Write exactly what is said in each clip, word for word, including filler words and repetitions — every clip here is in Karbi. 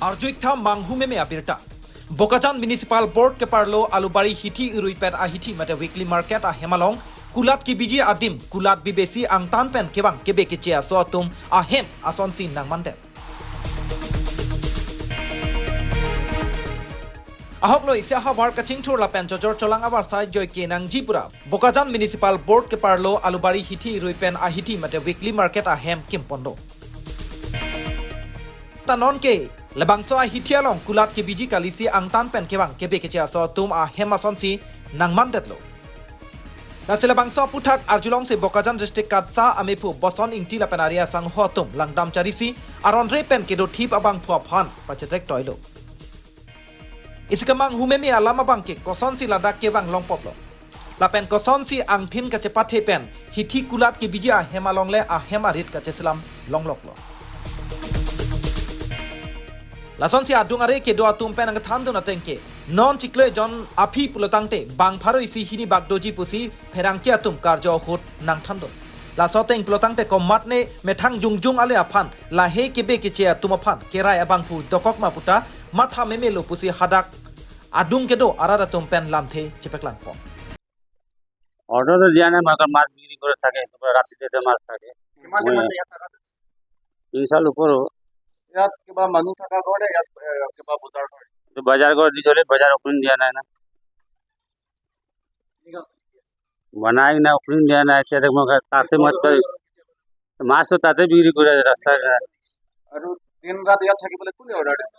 Arjuik tha manghu meme abirta. Bokajan Municipal Board keparlo Alubari hithi irui pen ahithi mate weekly market ahem along kulat kebiji adim kulat bibesi angtan pen kevang kebe keche aso atum ahem asonsi nangmandet. Ahoklo isi ahavar kachingthur lapen chojor cholang avarsai joike nangji pura Bokajan Municipal Board keparlo Alubari hithi irui pen ahithi mate weekly market ahem kimponlo. Ta nonke labangso ahithi along kulat kebiji kalisi angtan pen kevang kebe keche aso atum ahem asonsi nangmandetlo. Lasi labangso aputhak arjulongsi Bokajan District KATSA amephu Boson Ingti lapen ari asangho atum langdam charisi aron re pen kedothip abangphu aphan pachetrek toilo. Isi kemanghu meme alam abangke kosonsi ladak kevang longpoplo. Lapen kosonsi angthin kachepathe pen hithi kulat kebiji ahem along le ahem arit kacheselam longloklo. Lasonsi adung are kedo atum pen nangthandun atengke non chiklo ejon aphi pulotangte bang pharo isi hini bak doji pusi pherangke atum karjo ahut nangthandun. Laso ateng pulotangte komatne methang jongjong ale aphan lahei kebe keche atum aphan kerai abangphu dokok ma puta matha memelo pusi hadak adung kedo arat atum pen lamthe chepeklangpo. অৰ্ডাৰটো দিয়া নাই, মাত্ৰ মাছ বিক্ৰী কৰি থাকে, ৰাতিতে মাছ থাকে। কিমান দিন আছে ইয়াত থাকা? দুই চাল ওপৰ হ'ব। ইয়াত কিবা মানুহ থকা ঘৰ নে ইয়াত এ, কিবা বজাৰ কৰে? এইটো বজাৰ কৰি দি চলে, বজাৰ অপেনিং দিয়া নাই না। বনাই না অপেনিং দিয়া নাই, এতিয়া মই তাতে মই মাছটো তাতে বিক্ৰী কৰে ৰাস্তাৰ। আৰু দিন ৰাত ইয়াত থাকিবলৈ কোনে অৰ্ডাৰ দিয়ে?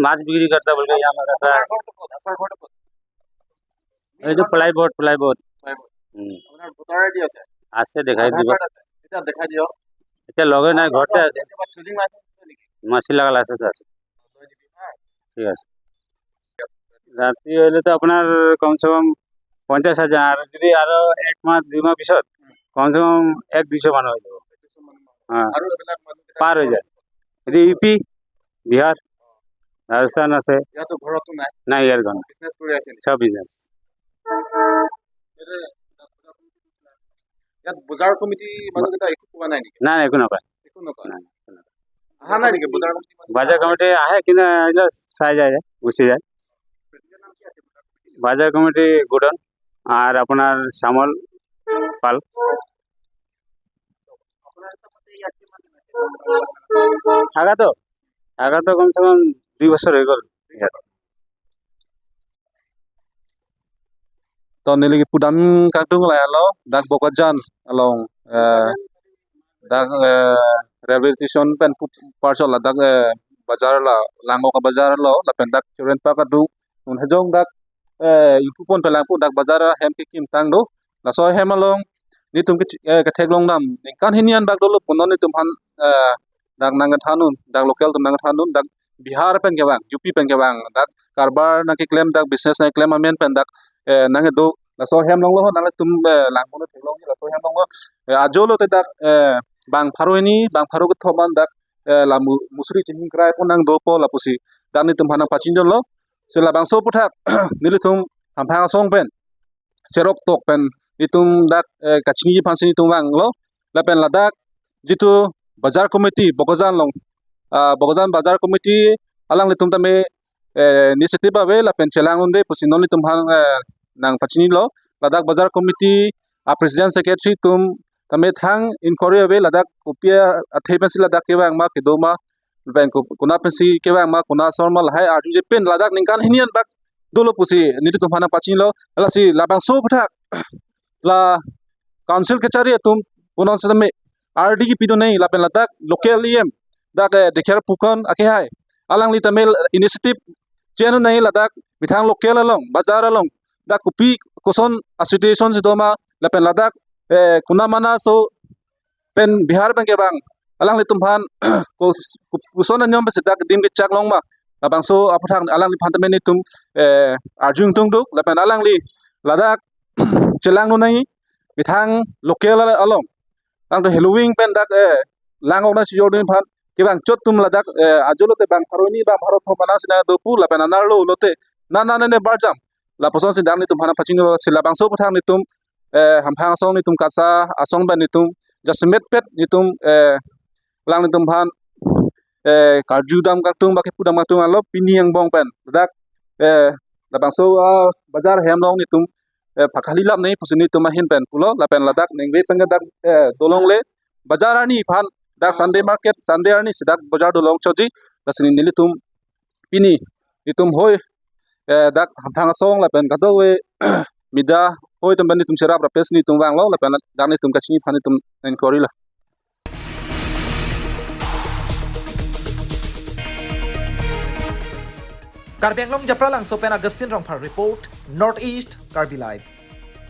মাছ বিক্ৰী কৰোঁতে বোলে আমাৰ আপোনাৰ ঘৰটো ক'ত? আপোনাৰ ঘৰটো ক'ত? এইটো প্লাইবৰ্ড, প্লাইবৰ্ড। আপোনাৰ ভোটাৰ আই ডি আছে? আছে, দেখাই আধাৰ দিব। কাৰ্ড আছে? তেতিয়া দেখাই দিয়ক। এতিয়া লগে নাই, ঘৰতে আছে। কিবা ট্ৰেডিং লাইচেন্স আছে নেকি? মাছি লগা লাইচেন্স আছে। লৈ দিবি হা। ঠিক আছে। ৰাতি হ'লেতো আপোনাৰ কমচে কম পঞ্চাছ হাজাৰ, আৰু যদি আৰু এক মাহ দুই মাহ পিছত কমচে কম এক দুইশ মানুহ হৈ যাব। হা, আৰু এইবিলাক মানুহ পাৰ হৈ যায়। এইটো ইউ পি, বিহাৰ, ৰাজস্থান আছে। ইয়াতো ঘৰতো নাই, নাই, ইয়াৰ ঘৰ নাই। বিজনেছ কৰি আছে নেকি? চব বিজনেছ। ইয়াত বজাৰ কমিটি মানুহকেইটা একো কোৱা নাই নেকি? নাই, নাই, একো নকয়। একো নকয়। নাই, একো নকয়। অহা নাই নেকি বজাৰ কমিটি মানুহ? বজাৰ কমিটি আহে, কিন্তু আহিলে চাই যায়, গুচি যায়। বজাৰ কমিটি গোডাউন আর আপনার শ্যামল পাল। থাকা তো, থাকা তো কমসে কম দুই বছর হয়ে গেল। To neli kepudam kangtung lahelo, dak Bokajan along, eh, dak eh, railway station pen pu- parchot ladak eh, bazar la Langok bazar lo lapen dak children park adung, un hejong dak eh, ipu pon pelangpo dak bazar hem kekim tang do. Laso hem along netum ke eh, ketheklong dam ningkan hini an bak dolo punon netum han eh, dak nangkethan un, dak local atum nangkethan un, dak Bihar pen kevang, U P pen kevang, dak karbar nangkeklem, dak business nangkeklem amen pen dak eh, nangkedo. Laso hem along lo ho nangtum eh, langpon theklong laso hem along lo. Eh, ajo lote dak eh, bang pharo hini, bang pharo kethom an dak eh, la mu- musri chingkrai pon nangdopo lapusi dak netum aphan nangpachinidunlo. Si labangso aputhak nelitum Hamphang asong pen cherok tok pen netum dak eh, kachini aphansi netum vanglo. Lapen ladak jitu bazar committee Bokajan along, ah, Bokajan bazar committee alanglitum tame eh, initiative ave lapen chelang unde pusi non netum aphan eh, nangpachinilo. Ladak bazar committee a president secretary atum tame thang inquiry ave ladak kopi athe pensi ladak kevang ma kedo ma lapen ko- konat pensi kevang ma konat asor ma lahai arjuje pen ladak ningkan hini an bak dolo pusi nelitum aphan nangpachinilo. Lasi labangso aputhak la council kachari atum punon setame R D kepidun nangji lapen ladak local E M dak eh, Dikher Phukan akehai alangli tame initiative chenu nangji ladak methang local along bazar along dak kopi koson a situation si doma lapen ladak eh, konat mana so pen Bihar pen kevang alanglitum aphan ko- ko- koson anyom pensi dak dim kechak long ma, labangso aputhak alangliphan tame netum eh, arju ingtungduk lapen alangli ladak chelangdun nangji methang local along tangte heloving pen dak eh, Langok nangchijordun aphan kevang chot atum ladak eh, ajo lote bang pharo hini bang pharo kethom anang si nangdopo lapen anerlo lote nana nene barjam lapusonsi dak netum aphan nangpachinilo. Si labangso aputhak netum eh, Hamphang asong netum KATSA asong pen netum jasemet pet netum eh, alanglitum aphan eh, karjudam kangtung ba kepudam kangtung alo pini angbong pen dak, eh, labangso, ah, bajar hem along netum, eh, phakha lap nangji pusi netum ahin pen pulo, lapen ladak ningve pen ke dak, eh, dolongle bajar arni aphan, dak Sunday market, Sunday arni si dak bajar dolong chotji, lasi nelitum pini netum hoi, eh, dak hamphang asong lapen kadokave media hoi atum pen netum cherap rapes netum vanglo, lapen dak netum kachini aphan netum enquiry lo. Karbi Anglong Japralangso pen Augustine Rongphar report, North East Karbi Live.